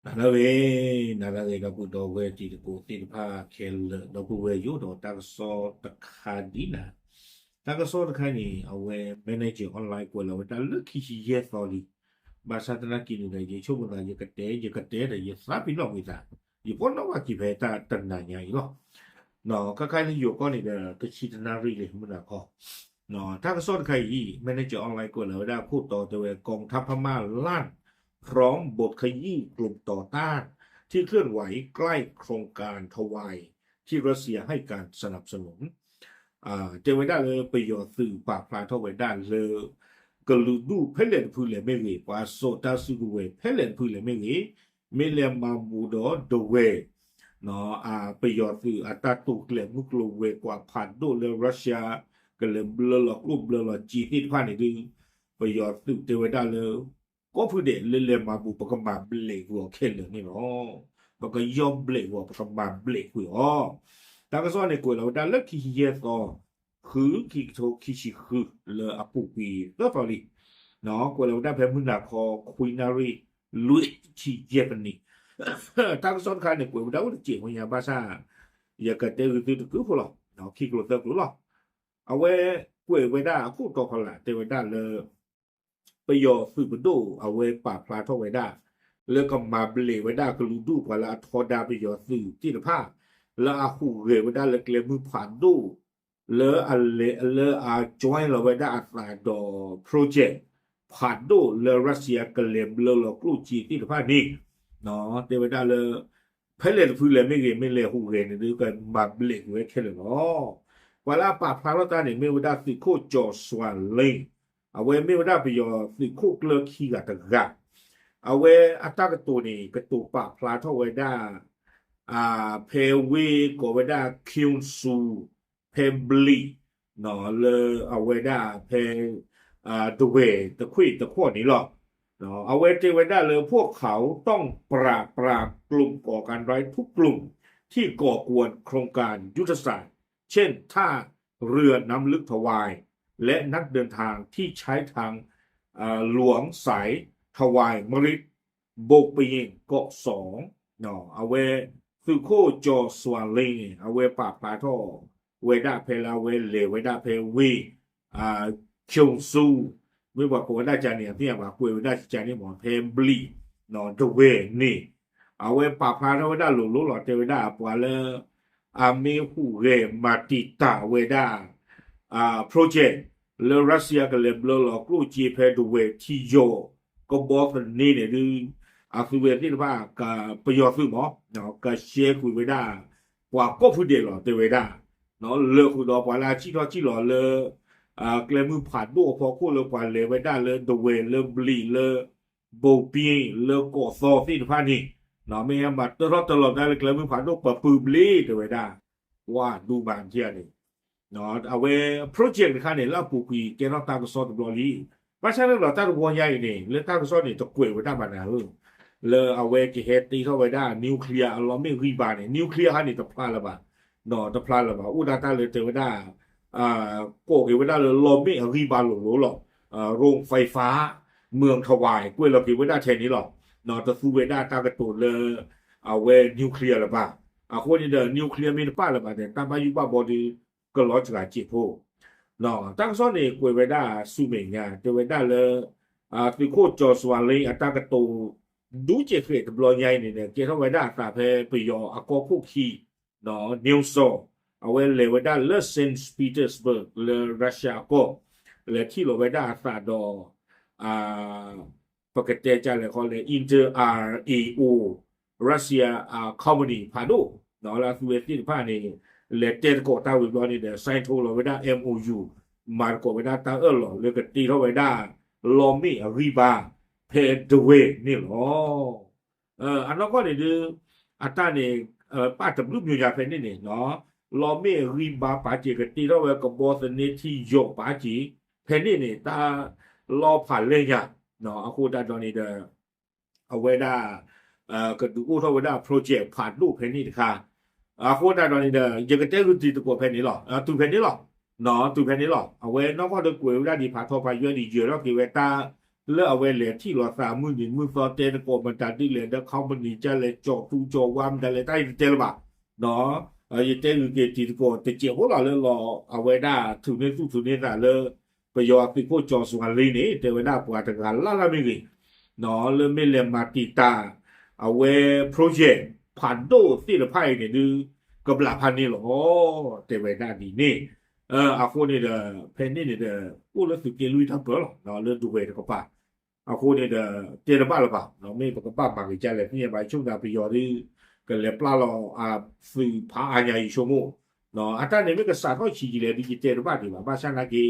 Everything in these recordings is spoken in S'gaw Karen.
နၤလၢအဂ့ၤ, နၤလၢအဂ့ၤ ဒီပုၢ်ဒီဝဲၢ်တံၤသကိးသ့ၣ်တဖၣ်ခဲလၢာ်, ဒီပုၢ်ဝဲၢ်ယိၣ်ဒီးတၢ်ကစီၣ်တခါဒ်နၤ, တၢ်ကစီၣ်တခါန့ၣ် အဝဲ Manager Online ကွဲးလီၤဝဲဒၣ်လၢခံဆံယဲၢ်သီလံ, ဘၣ်ဆၣ်သနာ်က့န့ၣ်ဒီး ယဆိကမိၣ်သး ယကတဲ ယကတဲဒီး ယသးပ့ၤနီၣ်ကွံာ်သး, ယပီၢ်နီၣ်ဘၣ်က့ၤဖဲတၢ်တနၤညါအံၤလီၤ. ခါခါလၢယိၤကီၢ်န့ၣ်ဒီး တဆံတနၣ်ရံၣ်လံ မုၢ်နၤခီ တၢ်ကစီၣ်တခါအံၤ Manager Online ကွဲးလီၤဝဲဒၣ်ခိၣ်တီတဲဝဲ กองทัพพม่าลั่น พร้อมบทขยี้กลุ่มต่อต้าน ที่เคลื่อนไหวใกล้โครงการทวาย ที่รัสเซียให้การสนับสนุน တဲဝဲဒၣ်လၢပယီၤသုးပာ်ဖျါထီၣ်ဝဲဒၣ်လၢ ကလုာ်ဒူၣ်ဖဲလဲၣ်တဖုလဲၣ်မ့ၢ်ဂ့ၤ, ပှၤစိာ်တၢ်စုကဝဲၤဖဲလဲၣ်တဖုလဲၣ်မ့ၢ်ဂ့ၤ, မ့ၢ်လဲၤမၤဘူးဒီးဒဝဲၢ် ပယီၤသုးအတၢ်တိာ်ကျဲၤမုၢ်ကျိၤဝဲၤကွာ်ဖးဒိၣ်လၢ Russia ကလဲၤဘျၢလီၤကျိၣ်ဘျၢလီၤစ့သ့ၣ်တဖၣ်န့ၣ်ဒုး ပယီၤသုးတဲဝဲဒၣ်လၢ ကိးဖုဒဲးလၢလဲၤမၤဘူး ပကမၤဘျဲးကွံာ်အီၤခဲလၢာ်န့ၣ်လီၤ. ပကယီၢ်ဘျဲးကွံာ်အီၤ ပကမၤဘျဲးကွံာ်အီၤ. တၢ်ကစီၣ်န့ၣ်ကွဲးလီၤဝဲဒၣ်လၢခံဆံယဲၢ်သီ ဃုခံကထိခံဆံဃုလၢအပူၤကွံာ်သၢသီလံ ကွဲးလီၤဝဲဒၣ်ဖဲမုၢ်နၤခီ ခွံနၣ်ရံၣ် လွံၢ်ဆံယဲၢ်မံးနံး တၢ်ကစီၣ်တခါန့ၣ် ကွဲးဝဲဒၣ်အိၣ်တစဲးဖိညါဘၣ်ဆၣ် ယကတဲဂုာ်သုတကုဖိလီၤ, ခံကျိၤသၢကျိၤလီၤ. အဝဲကွဲးဝဲဒၣ်အခိၣ်တီဖီလာ် တဲဝဲဒၣ်လၢ ပယီၤသုးပဒိၣ်အဝဲပာ်ဖျါထီၣ်ဝဲဒၣ် လၢကမၤဘျဲးဝဲဒၣ်ကလုာ်ဒူၣ်ပှၤလၢအထီဒါပယီၤသုးသ့ၣ်တဖၣ် လၢအဟူးဂဲၤဝဲဒၣ်လၢကျဲမုၢ်ဖးဒိၣ် လၢအလဲၤလၢအ join လီၤဝဲဒၣ်အသးဒီး project ဖးဒိၣ်လၢ Russia ကလဲၤဘျၢလီၤကျိၣ်စ့သ့ၣ်တဖၣ်န့ၣ် တဲဝဲဒၣ်လၢ ဖဲလဲၣ်တဖုလဲၣ်မ့ၢ်ဂ့ၤ မ့ၢ်လဲၤဟူးဂဲၤန့ၣ်ဒုး ကမၤဘျဲးကွံာ်ဝဲခဲလၢာ်လီၤ. ပှၤလၢအပာ်ဖျါထီၣ်တၢ်န့ၣ် မ့ၢ်ဝဲဒၣ်သုးခိၣ်ကၠီၤစွၤလ့, အဝဲမ့ၢ်ဝဲဒၣ်ပယီၤသုးခိၣ်ကျၢၢ်ခံဂၤတဂၤ, အဝဲအတၢ်ကတိၤန့ၣ် ကတိၤပာ်ဖျါထီၣ်ဝဲဒၣ် ဖဲဝ့ၢ်ကိးဝဲဒၣ် Kyushu ဖဲဘျံး လၢအဝဲဒၣ်ဖဲ ဒဝဲၢ်တခွ့ၣ်တခီၣ်န့ၣ်လီၤ. အဝဲတဲဝဲဒၣ်လၢ พวกเขาต้องปราบปรามกลุ่มก่อการร้ายทุกกลุ่มที่ก่อกวนโครงการยุทธศาสตร์ เช่น ท่าเรือน้ำลึกทวาย และนักเดินทางที่ใช้ทางหลวงสายทวายมะริด ဘိးပယ့ၣ် ကီးစီၤ အဝဲ သုးခိၣ်ကၠီၤစွၤလ့န့ၣ် အဝဲပာ်ဖျါထီၣ်ဝဲဒၣ်ဖဲလၢအဝဲလဲၤဝဲဒၣ်ဖဲဝ့ၢ် Kyushu မ့ၢ်ပှၤကိးဝဲဒၣ်ကန့ၣ် အသ့ၣ်ညါဘၣ် ကွဲးဝဲဒၣ်ကန့ၣ်မ့ၢ် ဖဲဘျံး ဒဝဲၢ်န့ၣ် အဝဲပာ်ဖျါထီၣ်ဝဲဒၣ်လိၤလိၤလီၤ တဲဝဲဒၣ်ပှၤလၢ အမ့ၢ်ဟူးဂဲၤမၤတံာ်တာ်ဝဲဒၣ် project လၢ Russia ကလဲၤဘျၢလီၤကျိၣ်စ့ဖဲဒဝဲၢ်ထံယီၤ ကဘီသန့န့ၣ်ဒုး အသုးဝဲသ့ၣ်တဖၣ် ပယီၤသုးမး ကရှဲကွံာ်ဝဲဒၣ် ပှၤကိးဖုဒဲးလီၤ တဲဝဲဒၣ် လၢာ်ဃုာ်ဒီးပှၤလၢအစံၣ်ထီၣ်စံၣ်လီၤလၢ ကျဲမုၢ်ဖးဒိၣ်အဖီခိၣ်လၢပှၤလဲၤဝဲဒၣ်လၢဒဝဲၢ်လၢဘျံးလၢ ဘိးပယ့ၣ် လၢကီးသီသ့ၣ်တဖၣ်န့ၣ် မ့ၢ်ဟဲမၤတၢထီၣ်တလီၤတၢ်လၢကျဲမုၢ်ဖးဒိၣ်ပပုၢ်ဘျ့ တဲဝဲဒၣ် ကွၢ်ဒူမၤထံၣ်န့ၣ် အဝဲ project တခါန့ၣ် လၢအပူၤကွံာ်ကဲထီၣ်တၢ်ကစီၣ်တဘျီလံ. ဘၣ်ဆၣ်န့ၣ်ဒီးတၢ်တဝီညါအံၤန့ၣ် လၢတၢ်ကစီၣ်န့ၣ် တကွဲးဝဲဒၣ်ဘၣ်နၤဧၢ, လၢအဝဲကဟဲတ့ထီၣ်ဝဲဒၣ် nuclear အလီၢ်မ့ၣ်အဂံၢ်ဘါန့ၣ် nuclear ဟါန့ၣ်တဖျါလၢၤဘၣ်, တဖျါလၢၤဘၣ် အိၣ်ဒၣ်တၢ်လၢတဲဝဲဒၣ် ကိးက့ၤဝဲဒၣ်လၢလီၢ်မ့ၣ်အဂံၢ်ဘါလိၤလိၤလီၤ. โรงไฟฟ้าเมืองทวาย ကွဲးလီၤက့ၤဝဲဒၣ်ထဲန့ၣ်လီၤ. တသူဝဲဒၣ်တၢ်ကတိၤလၢ အဝဲ nuclear လၢၤဘၣ်. အဃိန့ၣ်ဒီး nuclear မ့ၢ်တပၣ်လၢၤဘၣ်န့ၣ် တၢ်ဘၣ်ယုၢ်ဘၣ်ဘီဒုး ကလီၤစှၤစ့ၢ်ဖိ တၢ်ကစီၣ်န့ၣ် ကွဲးဝဲဒၣ်ဆူမဲာ်ညါ တဲဝဲဒၣ်လၢ သုးခိၣ်ကၠီၤစွၤလ့အတၢ်ကတိၤ ဒူကဲးဃဲးတဘျီညါအံၤန့ၣ်ဒီး ကဲထီၣ်ဝဲဒၣ်အသးဖဲပယီၤအကီၢ်ခိၣ်ခံ Newsom အဝဲလဲၤဝဲဒၣ်လၢ Saint Petersburg လၢ Russia အကီၢ် လဲၤထံၣ်လီၤဝဲဒၣ်အသးဒီး ပကတဲကလဲာ်ဃီလဲၣ် Inter RAO Russia company ဖးဒိၣ် လၢအသုဝဲသ့ၣ်တဖၣ်န့ၣ် လဲၤတဲသကိးတၢ်ဝံၤဘျီန့ၣ်ဒီး sign ထိုးလီၤဝဲဒၣ် MOU မၤသကိးဝဲဒၣ်တၢ်အၢၣ်လီၤလၢကတ့ထီၣ်ဝဲဒၣ် လီၢ်မ့ၣ်အဂံၢ်ဘါ ဖဲဒဝဲၢ်န့ၣ်လီၤ. အနီၢ်ကီၢ်န့ၣ်ဒုး အတၢ်န့ၣ် ပၣ်တဘျုးမျိာ်ညါဖဲန့ၣ်န့ၣ် လီၢ်မ့ၣ်အဂံၢ်ဘါပာ်စ့ၢ် ကတ့ထီၣ်ဝဲကဘီသန့ထံယီၤပာ်စ့ၢ် ဖဲန့ၣ်န့ၣ် တၢ်လီၤဖးလဲၢ်ညါ အဃိသတးဒီးန့ၣ်ဒီး အဝဲဒၣ် ကဒုးအိၣ်ထီၣ်ဝဲဒၣ် project ဖးဒိၣ်ဖဲန့ၣ်တခါ အဃိသတးဒီးန့ၣ်ဒီး ယကတဲဂုာ်တံၤသကိးဖဲန့ၣ်လီၤ. တုၤဖဲန့ၣ်လီၤ. တုၤဖဲန့ၣ်လီၤ. အဝဲနီၢ်ကီၢ်ဒီးကွဲးဝဲဒၣ်ဒံးဖးထီဖးယွဲဒံး ယၢၤထီၣ်က့ၤဝဲတၢ် လၢအဝဲလဲၤထံၣ်လိာ်သးမုၢ်နံၤမုၢ်သီ တဲသကိးမတၤဒ်လဲၣ်ဒီး company ကလဲၤကၠီၤသူကၠီၤဝါမတၤလဲၣ် တၢ်အံၤတတဲလၢၤဘၣ်. ယတဲဂုာ်က့ၤတံၤသကိးတစဲးဖိလီၤလၢလီၤ အဝဲဒၣ်ထုးန့ၢ်သူၣ်ထုးန့ၢ်သးလၢ ပယီၤသုးခိၣ်ကၠီၤစွၤလ့န့ၣ် တဲဝဲဒၣ်ပှၤတဂၤလၢ်လၢ်မ့ၢ်ဂ့ၤ လၢမ့ၢ်လဲၤမၤတံာ်တာ် အဝဲ project ဖးဒိၣ်သ့ၣ်တဖၣ်အံၤန့ၣ်ဒုး ကဘျးဖးန့ၣ်လီၤ တဲဝဲဒၣ်ဒ်န့ၣ်. အဃိန့ၣ်ဒီး ဖဲန့ၣ်န့ၣ်ဒီး အိၣ်လၢသုးက့လွံၢ်တၢ်ပၢလီၤ လၢဒဝဲၢ်တကပၤ အဃိန့ၣ်ဒီး တဲတဘၣ်လၢၤဘၣ် မ့ၢ်ပကဘၣ်မၤက့ၤဒ်လဲၣ် သ့ၣ်ညါဘၣ် ယဆိကမိၣ်သးပယီၤဒုး ကလဲၤပျၢ်လီၤအသုးဖးအါညါ ယဆိကမိၣ် အတၢ်န့ၣ်မ့ၢ်ကစး ထီၣ်ဆံးယံာ်လဲၣ်ဒုး ယတဲတဘၣ်ဒံးဘၣ် ဘၣ်ဆၣ်နာ်က့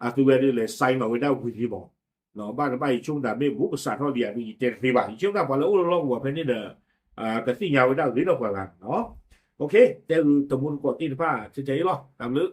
အသုဝဲဒုးလဲၤ sign ဘၣ်ဝဲဒၣ်ဝံၤလံမး ဘၣ်တဘၣ် ယဆိကမိၣ်သးမ့ၢ်ဘူးကစးထီၣ်ဒံးဧါဒုး ယတဲတသ့ဘၣ် ယဆိကမိၣ်သးပှၤလၢအိၣ်လၢလီၢ်ကဝီၤဖဲန့ၣ်ဒီး ကသ့ၣ်ညါဝဲဒၣ်ဂ့ၤဒီးပှၤဂၤန့ၣ်လီၤ. တဲဂုာ်တမူတကိးသ့ၣ်တဖၣ် ထဲထဲအံၤလီၤ တၢ်ဘျုး